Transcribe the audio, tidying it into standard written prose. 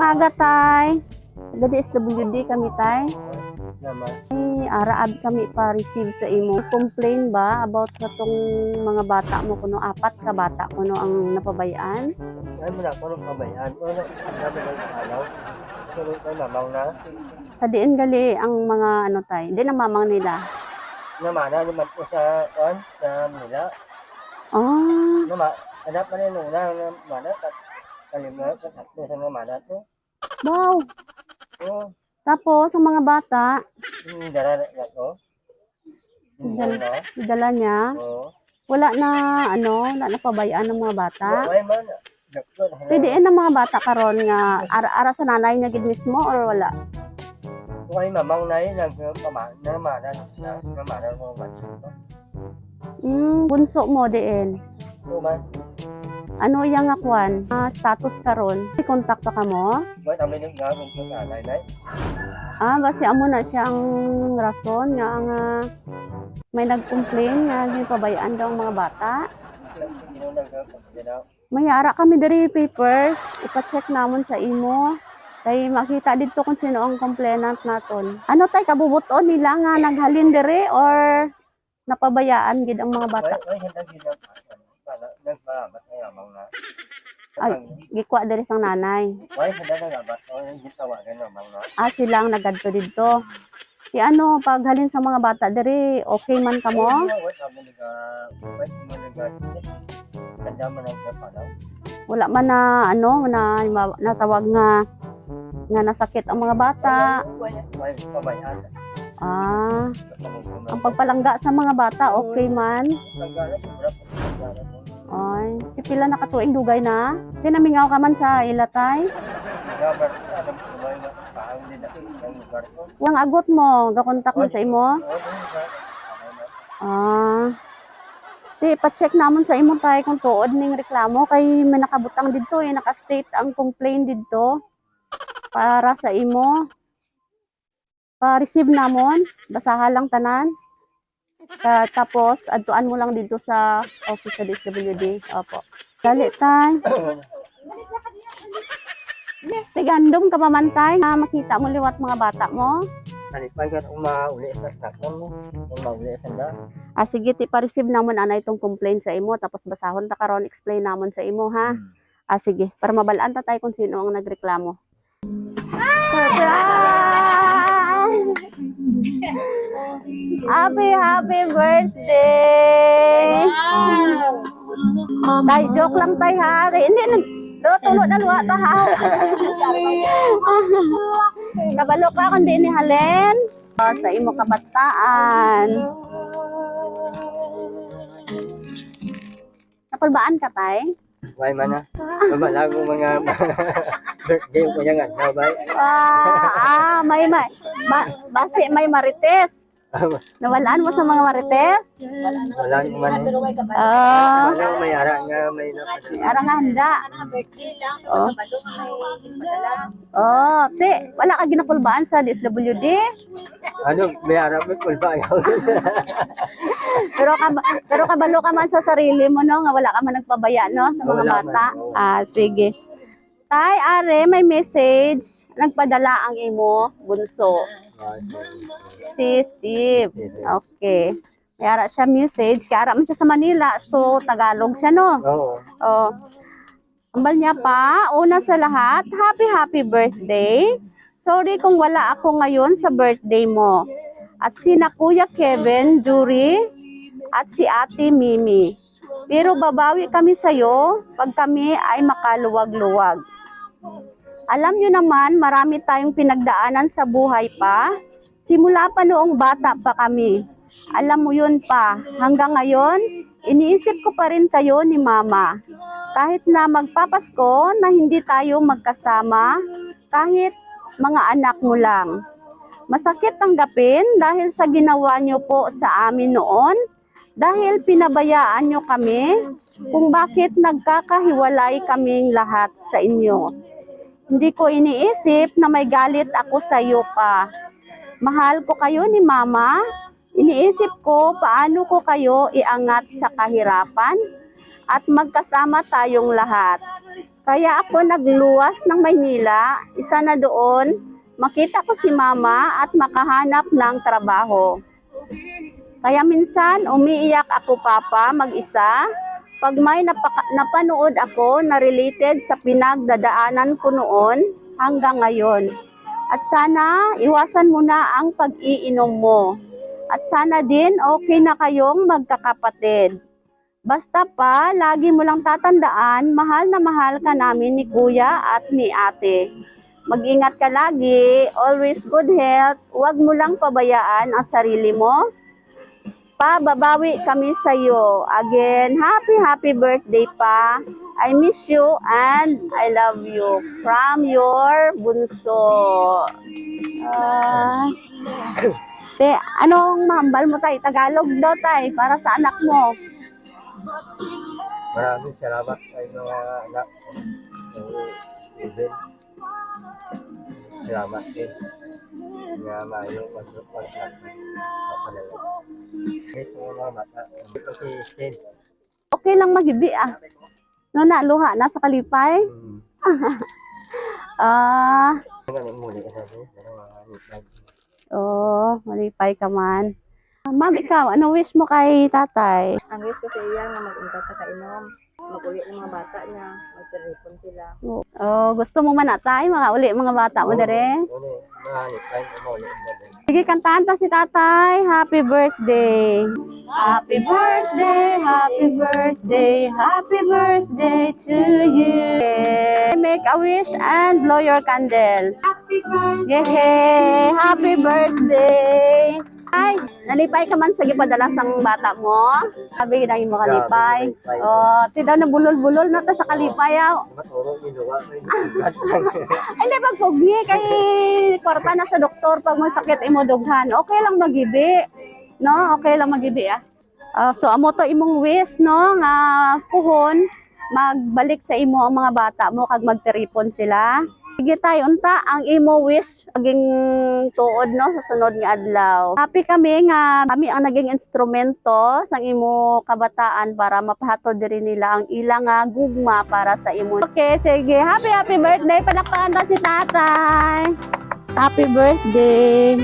Maaga, tay. Taga DSWD kami, tay. Naman. Ay, araab kami pa receive sa imo. Complain ba about sa tong mga bata mo kuno, apat ka bata kuno ang napabayaan? Ay mo na ako ng kabayan. Ano, sabi ng alaw. Sunod kay mamaw na. Sa diin gali ang mga ano, tay. Di na mamang nila. Namana naman ko sa on sa Manila. Ah, Nama, anak pa rin nung una namana kat kalima kat tatlo sa namana to. Wow. Oh, Tapos ang mga bata, yung dara na to. Yung Dala. na. Dala niya, Oo. wala na ano, wala na pabayaan ng mga bata. Ay man. Dakto na. Pwede ng mga bata karon nga ara-ara sa nanay niya gid mismo or wala? Kung ay mamang na yun, nagpamana, namana, na, namana mo man. Bunso mo diin. Oo man. Ano yang nga kwan? Ah, status karon. May contact pa kamo? Ba't kami nagagawin ko nanay na? Ah, basi amo na siya ang rason nga ang may nag-complain nga gipabayaan daw ang mga bata. May ara kami diri papers, ipa-check namon sa imo. Kay makita didto kung sino ang complainant naton. Ano, tay, kabubuton nila nga naghalin diri or napabayaan gid ang mga bata? Ay, ay, hindi nagpalabat ay amang na. Ay. Gikuha diri sang nanay. Ay, hindi nagabat. Ay, hindi tawagan amang na. Ah, sila ang nagadto didto. Si ano, paghalin sa mga bata diri, okay man kamo? Ay, sabi nila, ay, mo nag kanda mo nagpapalaw. Wala man na ano na natawag nga nga nasakit ang mga bata. Ay, ay, pabayaan. Ah, ang pagpalangga sa mga bata okay man. Ay, si pila na katuig dugay na. Tinamingaw ka man sa ilatay. Wang agot mo, gakontak mo sa imo. Ah. Ti, pa-check namon sa imo, tay, kung tuod ning reklamo kay may nakabutang didto eh, naka-state ang complaint didto para sa imo. Pa-receive namon, basaha lang tanan. Tapos adtuan mo lang dito sa office sa DSWD. Opo. Dali, tay. Tigandom ka pa man, tay, nga makita mo liwat mga bata mo. Kalipay ka umauli sa snack mo. Umauli sa na. Ah, sige, ti, pa-receive namon ana itong complaint sa imo tapos basahon ta karon, explain namon sa imo, ha. Ah, sige, para mabalaan ta tayo kung sino ang nagreklamo. Surprise! Happy, happy birthday! Tay, joke lang, tay, ha. Tay, hindi, nag, do, tulo na luwa ta, ha. Kabalo ka kundi ni Halen. Oh, sa imo kabataan. Napalbaan ka, tay? Why man na? Babala ko mga birthday ko niya nga. Sabay. Ah, ah, may basi may marites. Nawalaan mo sa mga marites? Wala ko man. Pero may kabalo. Ah, Wala ko may ara nga may napadala. ara nga handa. Birthday lang, pero Oh. may kabalo, may padala. Oh, te, wala ka ginakulbaan sa DSWD? Ano, may ara may kulba. Pero kabalo ka man sa sarili mo, no, nga wala ka man nagpabaya, no, sa mga Wala man, bata. oo. Ah, sige. Tay, are, may message. Nagpadala ang imo bunso, si Steve. Okay. May ara siya message. Kaya ara man siya sa Manila. So, Tagalog siya, no? Oo. Oh. Ambal niya pa, una sa lahat, happy happy birthday. Sorry kung wala ako ngayon sa birthday mo. At sina Kuya Kevin, Jury, at si Ate Mimi. Pero babawi kami sa'yo pag kami ay makaluwag-luwag. Alam nyo naman, marami tayong pinagdaanan sa buhay pa. Simula pa noong bata pa kami. Alam mo yun pa, hanggang ngayon, iniisip ko pa rin kayo ni Mama. Kahit na magpapasko na hindi tayo magkasama, kahit mga anak mo lang. Masakit tanggapin dahil sa ginawa nyo po sa amin noon, dahil pinabayaan nyo kami kung bakit nagkakahiwalay kaming lahat sa inyo. Hindi ko iniisip na may galit ako sa iyo pa. Mahal ko kayo ni Mama. Iniisip ko paano ko kayo iangat sa kahirapan At magkasama tayong lahat. Kaya ako nagluwas ng Maynila, isa na doon, makita ko si Mama at makahanap ng trabaho. Kaya minsan umiiyak ako, Papa, mag-isa. Pag may napanood ako na related sa pinagdadaanan ko noon hanggang ngayon. At sana iwasan mo na ang pag-iinom mo. At sana din okay na kayong magkakapatid. Basta pa, lagi mo lang tatandaan, mahal na mahal ka namin ni Kuya at ni Ate. Mag-ingat ka lagi, always good health, huwag mo lang pabayaan ang sarili mo. Pa, babawi kami sa iyo. Again, happy, happy birthday pa. I miss you and I love you. From your bunso. Ah, te, anong mahambal mo tay? Tagalog daw tay, para sa anak mo. Maraming salamat kay mga anak ko. Even. Salamat din. Nga maayo mag-pag mapadala. Yes, mga bata. Ito si Sten. Okay lang magibi ah. No na, luha na sa kalipay. Ah, Ano muli ka sabi? Ano mga oh, malipay ka man. Ma'am, ikaw, anong wish mo kay tatay? Ang wish ko sa iya nga mag-unta sa kainom. Mag-uli ng mga bata niya. Magtelefon sila. Oh, gusto mo man na tay, mga uli mga bata mo dere. Uli, mga lipay, mga uli. Sige, kantahan ta si tatay. Happy birthday. Happy birthday, happy birthday, happy birthday to you. Make a wish and blow your candle. Happy birthday! Yehey! Happy birthday! Ay, nalipay ka man sa gipadala sang bata mo. Sabi na mo kalipay. Grabe, nalipay. Oh, ti daw na bulol-bulol na ta sa kalipay aw. Maturo, niluwa. May nisigat. Ay, hindi pagpugni kay kwarta na sa doktor pag magsakit imo dughan. Okay lang magibi. No, okay lang magibi ah. Ah, so amo to imong wish no nga puhon magbalik sa imo ang mga bata mo kag magtiripon sila. Sige tayo unta ang imo wish maging tuod no sa sunod nga adlaw. Happy kami nga kami ang naging instrumento sa imo kabataan para mapahatod diri nila ang ilang nga gugma para sa imo. Okay, sige. Happy, happy birthday. Palakpakan ta si tatay. Happy birthday.